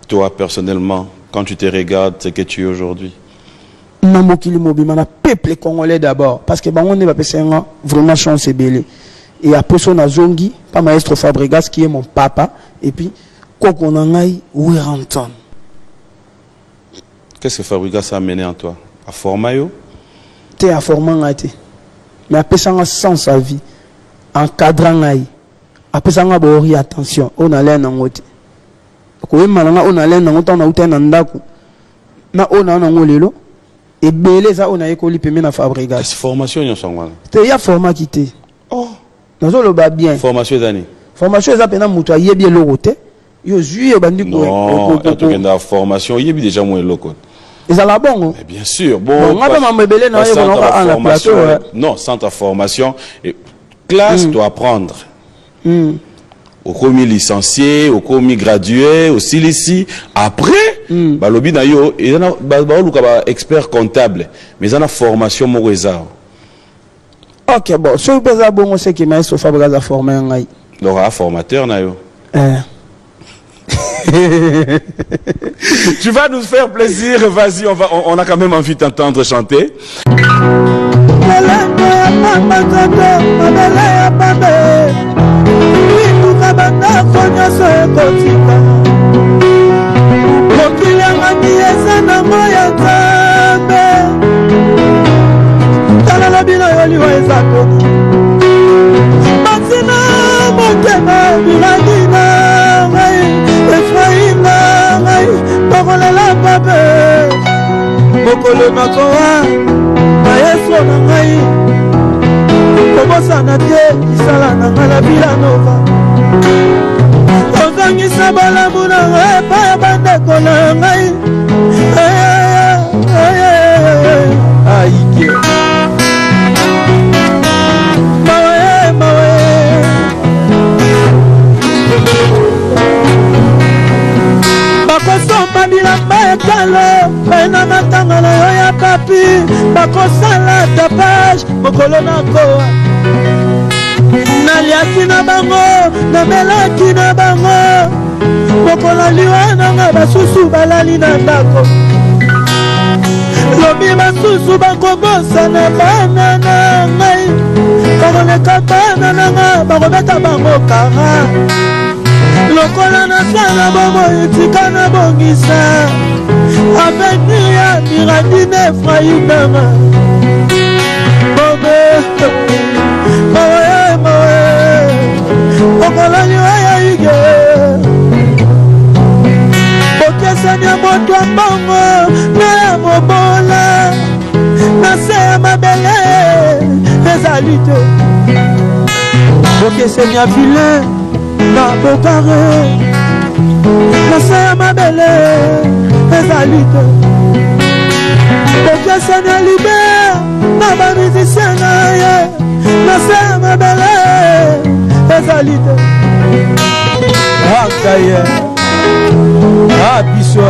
Toi, personnellement, quand tu te regardes, ce que tu es aujourd'hui. Na mokili mobimba, na peuple congolais d'abord, parce que bango nde bapesa nga vraiment chance ebele. Et après so nazongi pa maestro Fabregas qui est mon papa, et puis koko na ngai Werrason. Qu'est-ce que Fabregas a amené en toi? A forma yo? Te, aforma ngai te, mais apesa nga sens à vie, encadra ngai, apesa nga baorientation oyo nalia nango te, koyemba na nga oyo nalia nango ntango nautai na ndako na oyo naa nango lelo ebele eza oyo nayekoli pembe na Fabregas. Kasi formation nyonso yango wana. Te, ya formaki te. Oh. Nazoloba bien. Formation eza nini? Formation eza mpena moto ayebi eloko te, yo ozwi, obandi. Non, tokenda formation, oyebi déjà mwa eloko. Ezala bongo. Mais bien sûr. Bon, nga mpe mambo ebele na oyekolaka na plateau. Non, centre formation et classe, doit apprendre. Okomi licencié, okomi gradué, osilisi, après balobi na yo eza na baoluka ba expert comptable, mais eza na formation moko eza. Ok, bon, soki mpe eza bongo, seki maestro Fabregas aforme ya ngai. Donc a formateur na yo. Eh. Tu vas nous faire plaisir, vas-y, on a quand même envie de t'entendre chanter. Elenge ya pamba, nzoto mabele ya pambe, bituka bandako nyonso ekotika. Mokili yangani eza nango ya Nzambe. Tala lobi na yo, liwa eza pene. Batina motema bilandi na ngai, Efraim na ngai, tokolela pape mokolo nakowa. Maestro na ngai, kobosana te misala na ngai na Villanova. Ozongisa bolamu na ngai epai ya bandeko na ngai. Aike mawe mawe. Bakosomba bilamba etalo mpe na matanga na yo ya papi, bakosala tapage mokolo nakowa. Naliaki na bango, namelaki na bango, mokolo liwa nanga basusu balali na ndako. Lobi basusu bakobosana bana na ngai, bakoleka bana na nga, bakobeta bango kara. Lokola nasala bomoi, tika nabongisa avenir ya Miradine, Efraim nanga. Bobe mawe mawe, mokolo liwa ya ige. Bokesani ya moto ya mbongo na ya mobola na se ya mabele ezali te. Bokeseni ya vilain na bokare na se ya mabele ezali te. Bokeseni ya liber na bamusicien na ye na se ya mabele ezali te. Akaye a biso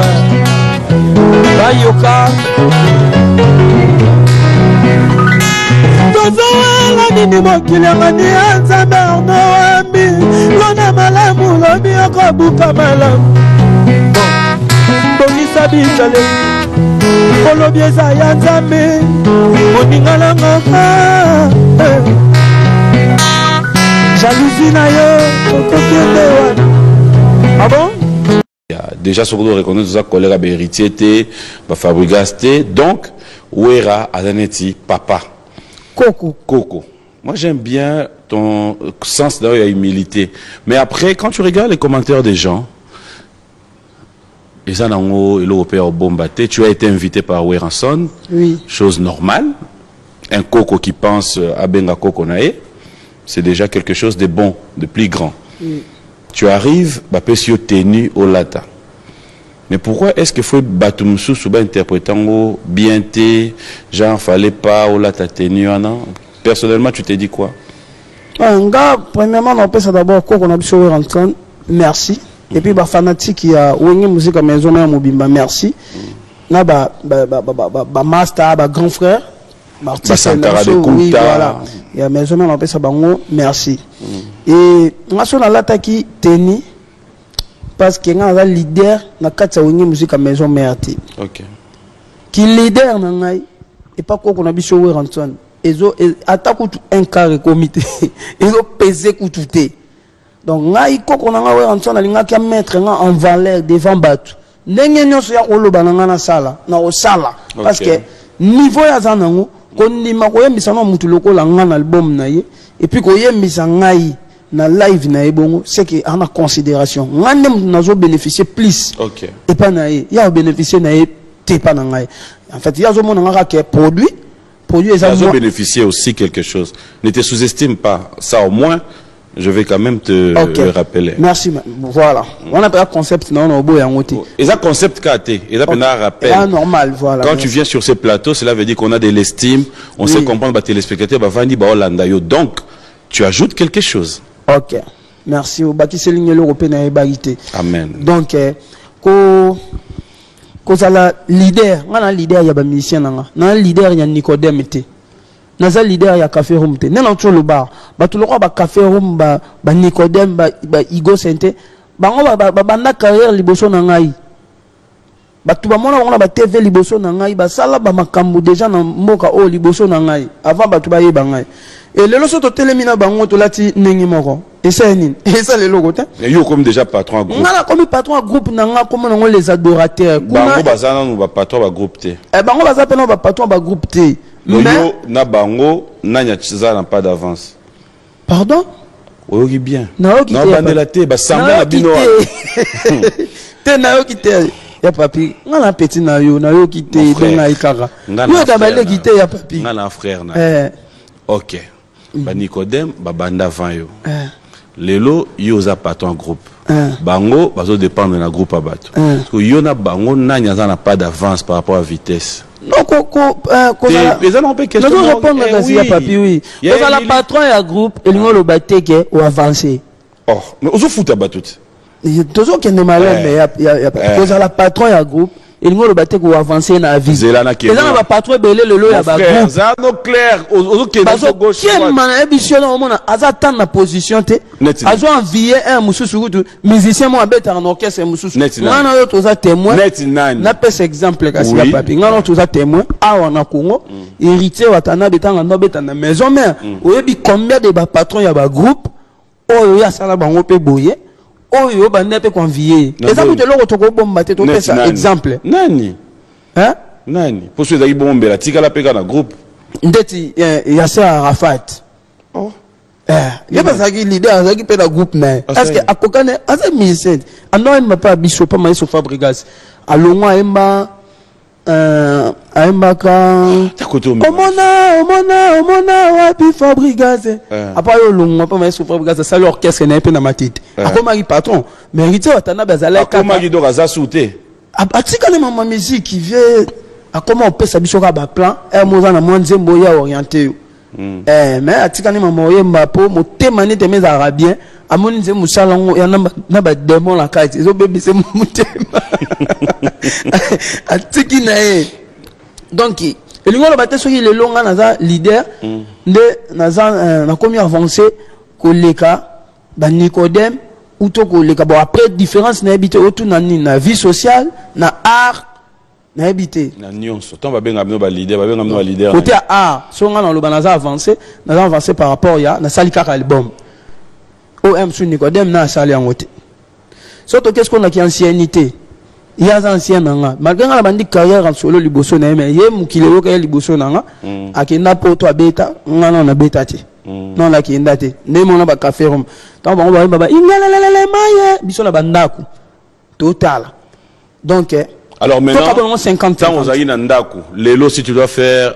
bayoka, tozowela nini? Mokili yangani ya Nzambe. Arno wambi lona malamu, lobi okobuka malamu. Bongisa bizale, olobi eza ya Nzambe. Moninga nanga, jalousie na yo okokende wana? Ah bon. Déjà soki reconnaître oza collègue ya bahéritier te, bafabrigas te, donc Wera aza neti papa. Koko. Koko. Moi, j'aime bien ton sens d'ailleurs, il y a humilité, mais après, quand tu regardes les commentaires des gens, eza nango eloko mpe ya obomba te, tu as été invité par Werrason. Oui. Chose normale, un koko qui pense abenga koko na ye, c'est déjà quelque chose de bon, de plus grand. Tu arrives, bapesi yo tenue olata, mais pourquoi est-ce que faut bato mosusu bainterpréter yango bien te, genre fallait pas olata tenue wana? Personnellement, tu te dis quoi? Ah, nga premièrement napesa d'abord koko na biso Werrason merci, et puis bafanatique ya Wenge Musica Maison Mère mobimba merci, na ba master, ba grand frère. Ba Sankara de Oui. Kunta. Voilà, ya Maison Mère, napesa bango merci. Et nga so nalataki tenue. Parce que nga naza leader na kati ya Wenge Musica Maison Mère te. Ok. Ki leader na ngai epa koko na biso Werrason ezo ata kutu un quart ekomi te, ezo pese kutu te. Donc ngai, koko na ngai Werrason alingaki amettre nga en valeur devant bato. Ndenge nyonso ya koloba na ngai, nasala na kosala, parce que niveau oyo aza nango, kondima koyembisa na motu lokola nga na album na ye, et puis koyembisa ngai na live na ye bongo, c'est que ana considération. Ngai nde motu nazo bénéficier plus epa na ye, ya obénéficier na ye te epa na ngai. En fait, ye azomona nga kaka produit, produit eza. Azo bénéficier aussi quelque chose. Ne te sous-estime pas. Ça, au moins, je vais quand même te le rappeler. Merci. Voilà, on appelle concept na wana oboya yango te. Et ça, concept KT. Et ça, un rappel. Eza normal, voilà. Quand tu viens sur ces plateaux, cela veut dire qu'on a de l'estime, on sait comprendre, bah, téléspectateurs, bah, vandi, bah, Hollanda, yo. Donc, tu ajoutes quelque chose. Ok, merci. Obakiseli nga eloko mpe nayebaki te. Amen. Donc ko kozala leader, nga na leader ya bamusicien na nga, na leader ya Nicodème te, naza leader ya Café Room te. Nde nauti oloba, bato lokola bacafé Room, banicodème, baigo sente, bango babanda carrière liboso na ngai. Bato bamona bango na batv liboso na ngai, basala bamakambo déjà na mboka oyo liboso na ngai, avant bato bayeba ngai. E lelo so totelemi na bango, tolati ndenge moko, esala nini? Esala eloko te. Mais yo, comme déjà patron ya groupe. Nga nakomi patron ya groupe na nga, komona yango Les Adorateurs. Bango baza nanu bapatron ba groupe te. Eh, bango baza mpe na bapatron ya bagroupe te. Donc, Mais yo na bango, nani aza na pas d'avance? Pardon? Oyoki bien. Nayoki te. Naobandela te, basamba na bino wana. Te te, nayoki te ya papi. Nga na petit na yo, nayoki te. Mon frère. Bengai kaka. Nga na Yoka frère baleki na te ya papi. Nga na frère na. Eh, Ok, banicodème babanda avant yo. Eh, Lelo yo oza patron groupe. Eh. Bango bazodépendre na groupe ya bato. Eh. Parce que yo na bango, nani aza na pas d'avance par rapport à vitesse? Non, ko kozala Te, eza nango mpe question nazo moko. répondre Eh kasi oui. ya papi, oui. Ya Kozala patron ya groupe elingi oloba te ke oavance. Oh, mais ozofuta bato te. Tozokende malembe. Eh. Ya papi. Eh. Kozala patron ya groupe elingi oloba te koavance na vie. Nzela na Eza na bapatron ebele lelo ya Mon frère, bagroupe za no clair, ozokende gauche, droite. Bazokema nayebi si yo omona aza ta na position te. Neti nani? Azo envie un mosusu, kutu musicien mo abetaka na orchestre mosusu. Neti nani? Nga na yo toza témoin. Neti nani? Napesa exemple kasi ya Oui. papi. Nga na yo toza témoin awa na Congo. Héritier Watanabe, ntango ando abeta na Maison Mère, oyebi combien de bapatron ya bagroupe oyo ye asala bango mpe boye, oyo banda mpe koenvie? Na Eza boye. kutu eloko tokobomba te. Neti Topesa nani? exemple. Nani? Hein? Nani? Mpo so ezalaki bombela, tikala mpe kaka na groupe. Ndeti Yasser Arafat. Oh. Eh, ye mpe azalaki leader, azalaki mpe na groupe na ye. Asali. Est ce que akokani? Aza musicien, ando ayemba mpe ya biso mpa Maestro Fabregas. Alongwa, ayemba ayembaka Ta kote omema. Omona, omona, omona wapi Fabregas? Eh. Apa oyo olongwa mpa Maestro Fabregas, asali orchestre na ye mpe na Matete. Eh. Akomaki patron, mais Héritier Watanabe azalaki kaka Akomaki, donc aza su te. Atikali mama musique. Vie akoma opesa biso kaka baplan ere mo oza na mwa nzembo oyo aoriente yo. Eh, mais atikali mama oyemba mpo motema nete me ezalaka bien. Amoni nzembo mosala yango ya na bademon na kati, ezobebisa motema, atiki na ye. Donc elingi oloba te soki lelo nga naza leader nde naza nakomi avancé koleka banicodème ou to koleka. Bon, après différence nayebi te. Otuna nini? Na vie sociale, na art, nayebi te. Na nyonso, ntango babenga bino baleader, babenga bino baleader. Côté ya art, so nga naloba naza avancé, naza avancé par rapport ya nasali kaka album om su Nicodème na asali yango te. So toke sikoyo naki ancienneté, ye aza ancien na nga, malgré nga na bandi carrière en solo liboso na ye, mais ye mokili eyoka ye liboso na nga. Akenda poto, abeta, nga nano nabeta te. Non, nakenda te. Nde mona bacafé Room, ntango bango bayemba ba ingalelelele maye, biso na bandako totala. Donc Alors maintenant, tokabona ngo 50. Ntango ozalaki na ndako, lelo si tu dois faire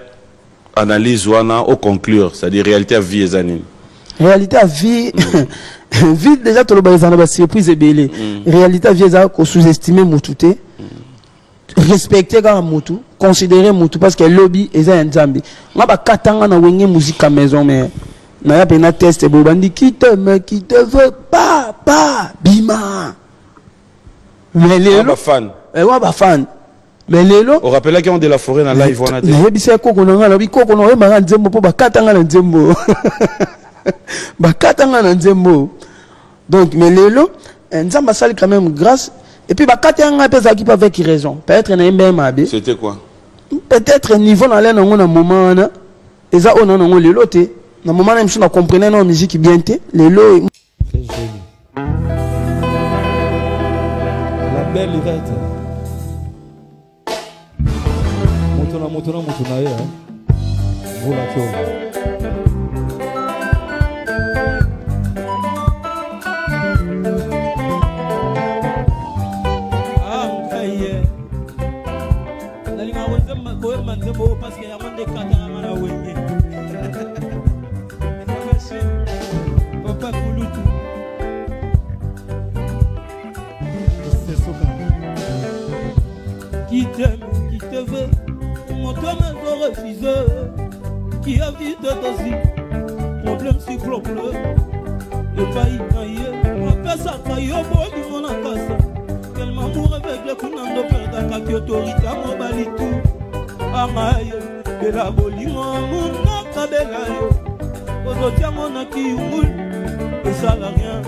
analyse wana, o conclure, c'est-à-dire réalité ya vie eza nini? Réalité ya vie, vie déjà toloba eza na basurprise ebele. Réalité ya vie eza kosous-estime motu te, respecte kaka motu, considérer motu, parce que lobi eza ya Nzambe. Nga bakatanga na Wenge Musica Maison Mère, naya mpe na test boye, bandi qui t'aime, qui te veut pas pas bima. Mais lelo bafan. Wa bafan, mais lelo Orappelaki on de la forêt na live wana te? Nayebisa ye koko na nga, nalobi koko na oyembaka nzembo mpo bakatanga na nzembo, bakatanga na nzembo. Donc mais lelo Eh, Nzambe asali quand même grâce. Et puis bakati ya ngai mpe ezalaki mpe avec raison. Peut-être nayemba ye mabe. C'était quoi? Peut-être niveau nalai nango na moment wana eza oyo na nango lelo te. Na moment na misu na comprenait na musique bien te. Lelo Très joli. La belle Yvette. Moto na moto na moto na ye. Hein. Vola tiola. Ah, ngai ye. Nalingaka kozemba koyemba nzembo oyo parce que yango nde ekataka nga na wenge. Papa kulutu. Qui t'aime, qui te veut, moto mazo refuse. Qui a vu de tosi, problème si problème. Epai na ye, apesaka yo bolingo na kasa. Tellement amour aveugle kuna ndo perdaka ki autorité ya mobali tu. Angaye, bela bolingo munaka bela yo. Ozotia ngo na kiyungul, esala rien.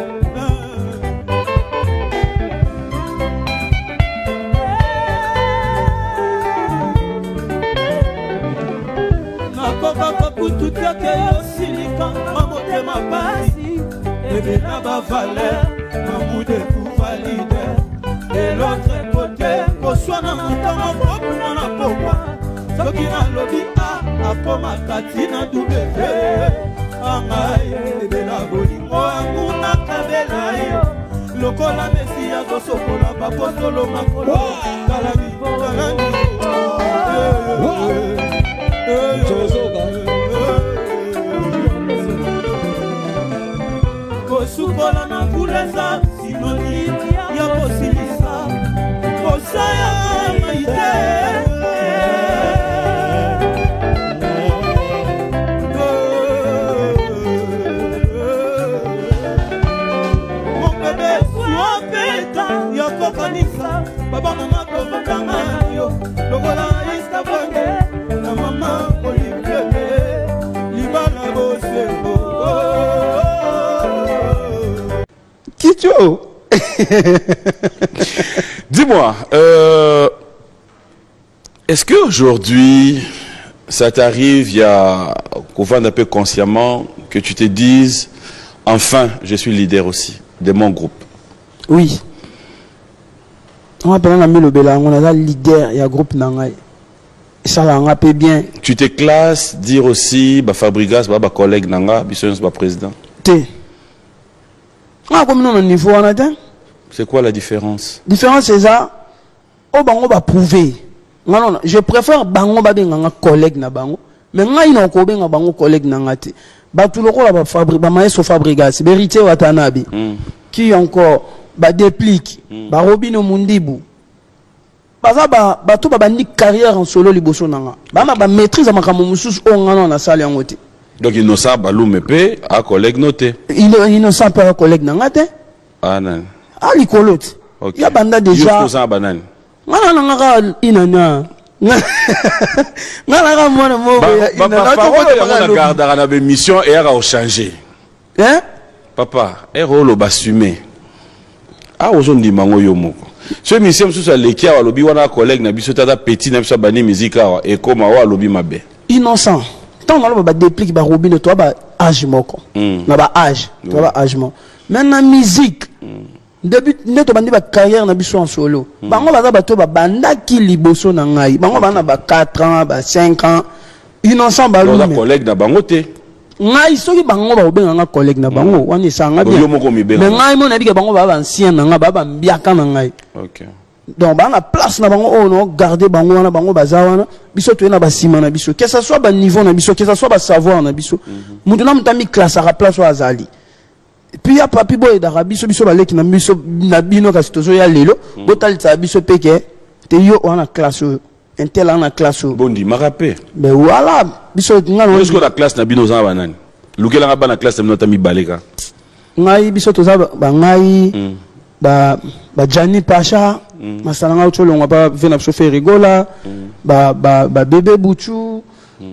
Nakokaka kutu teke yosilika ma motema pasi ebela bavaler mamude kuvalide de l'autre côté koswana na ntongo kokuna na pokwa soki nalobi a akomaka ntina w angai ebela bolingo yango nakabela yo lokola mesi azosokola bapostolo makolo talani talani kosukola na mbula eza sinoni ya kosilisa posa ya mai te. Mon bébé, sois peta ya kokanisa baba mama kovokanga yo lokola istabwange na mama olivier libala bosembo. Kitio. Dis-moi, est-ce qu'aujourd'hui, ça t'arrive, il y a qu'on un peu consciemment, que tu te dises, enfin, je suis leader aussi de mon groupe? Oui. On va appeler la Bela, on a leader, il y a groupe nangai. Ça l'a rappelé bien. Tu te classes, dire aussi, bah, Fabregas, bah, bah, collègue nanga, bisous, bah, président. T. Ah, comme nous, on a niveau en atteint. C'est quoi la différence? Différence, c'est ça. Oh, bango va prouver. Non, non, je préfère bango ba benga collègue na bango. Mais ngai na ko benga bango collègue na ngati. Ba tout le rôle ba Fabri, ba maestro Fabregas, Berité Watanabe. Qui encore ba Déplique, ba Robino Mundibu. Baza ba bato ba bandi carrière en solo liboso nanga. Ba na ba maîtrise makambo mususu o ngana na salle yango te. Donc Innocent Balume pe a collègue noté. Innocent pe a collègue nanga te. Ah non. Ah likolo te. Okay. Ya banda déjà. Yo koza banani. Ngana nanga ka inana. Ngana ka mwana moko ya inana. Ba parole ya mona gardara na be mission et a changer. Hein? Papa, ero ba assumer. Ah ozo ndima ngo yo moko. Ce mission mususu aleki awa alobi wana collègue na biso tata petit na biso bani musique awa et koma wa alobi mabe. Innocent. Tant on ba déplique ba robine toi ba âge moko. Na ba âge, toi ba âge moko. Mais na musique début neto bandi ba carrière na biso en solo. Bango baza bato ba bandaki liboso na ngai. Bango bana ba 4 ans, ba 5 ans. Innocent ba Ba lume. collègue na bango te. Ngai soki bango ba obenga nga collègue na bango, wani sanga bien. Yo moko mibenga. Mais ngai mona bika bango ba ba ancien na nga, ba ba mbiaka na ngai. OK. Donc ba na place na bango oyo no garder bango wana bango baza wana, biso toye na ba sima na biso. Que ça soit ba niveau na biso, que ça soit ba savoir na biso. Mutu na mutu ami classe à place oyo azali. Puis ya papi boy da biso biso ba leki na biso na bino kasi tozo ya lelo, botalitsa biso peke te yo wana classe oyo. Intel na classe oyo. Bondi marape. Ben voilà, biso nga no. Est-ce que la classe na bino za banani? Lukela nga bana classe na bino ta mibale ka. Ngai biso toza ba ngai ba ba Gianni Pacha, masala nga otsolongwa ba vena biso fe rigola, ba ba ba bébé Bouchou,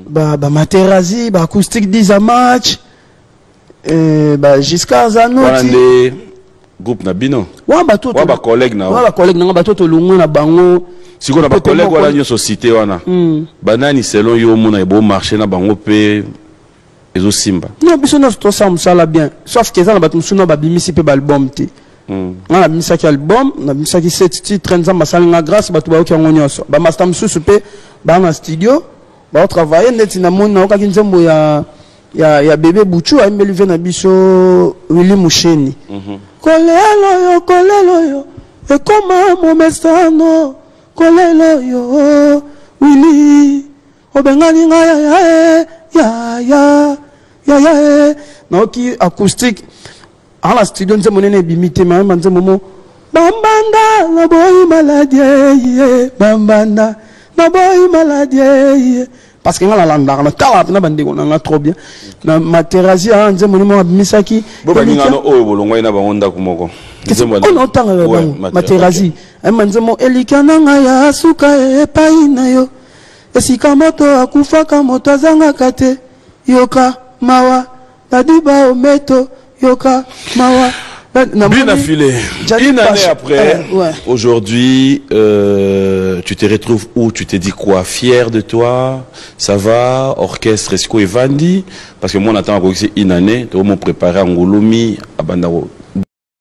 ba ba Materazzi, ba acoustique 10 à match. Ba Giscard Zanotti. Wana nde Groupe na bino. Wana bato Wana ba collègue na yo. Wana ba collègue na nga, bato tolongwe na bango. Sikoyo na ba collègue wana nyonso cité wana, banani selon yo omona bo marché na bango mpe ezosimba? Non, biso nyonso tosala mosala bien, sauf que eza na bato mosusu na babimisi mpe baalbum te. Nga nabimisaki album, nabimisaki sept titre. Nzambe asali nga grâce, bato bayoki yango nyonso. Bamaster mosusu mpe baa na studio, baotravaille. Neti namoni, nayokaki nzembo ya bébé Buchu, ayembeli ve na biso Willi Musheni. Kolela oyo, kolela oyo ekoma momesano, kolela oyo Willi obengani ngai, yaya e, yaya, yaya e. Nayoki acoustique aa na studio, nzembo nene ebimi te, mayemba nzembo mo bambanda naboyi maladi ye, bambanda naboyi maladi ye, parce que nga nalandaka, natalaka mpena bandeko na nga trop bien na Materasi. Aa nzembo nini moko abimisaki? Bo baningano oyo bolongwai na bango ndako moko. Oyo naotanga bango Materasi, ayemba nzembo elikya na ngai ya suka epai na yo, esika moto akufaka moto azangaka te, yoka mawa nadiba ometo, yoka mawa. Bien affilé. Une année après, ouais. Aujourd'hui, tu te retrouves où? Tu te dis quoi? Fier de toi? Ça va? Orchestre Esco Evandi? Parce que moi, on attend une année, tu vas me préparer en Ngouloumi, à Bandaro.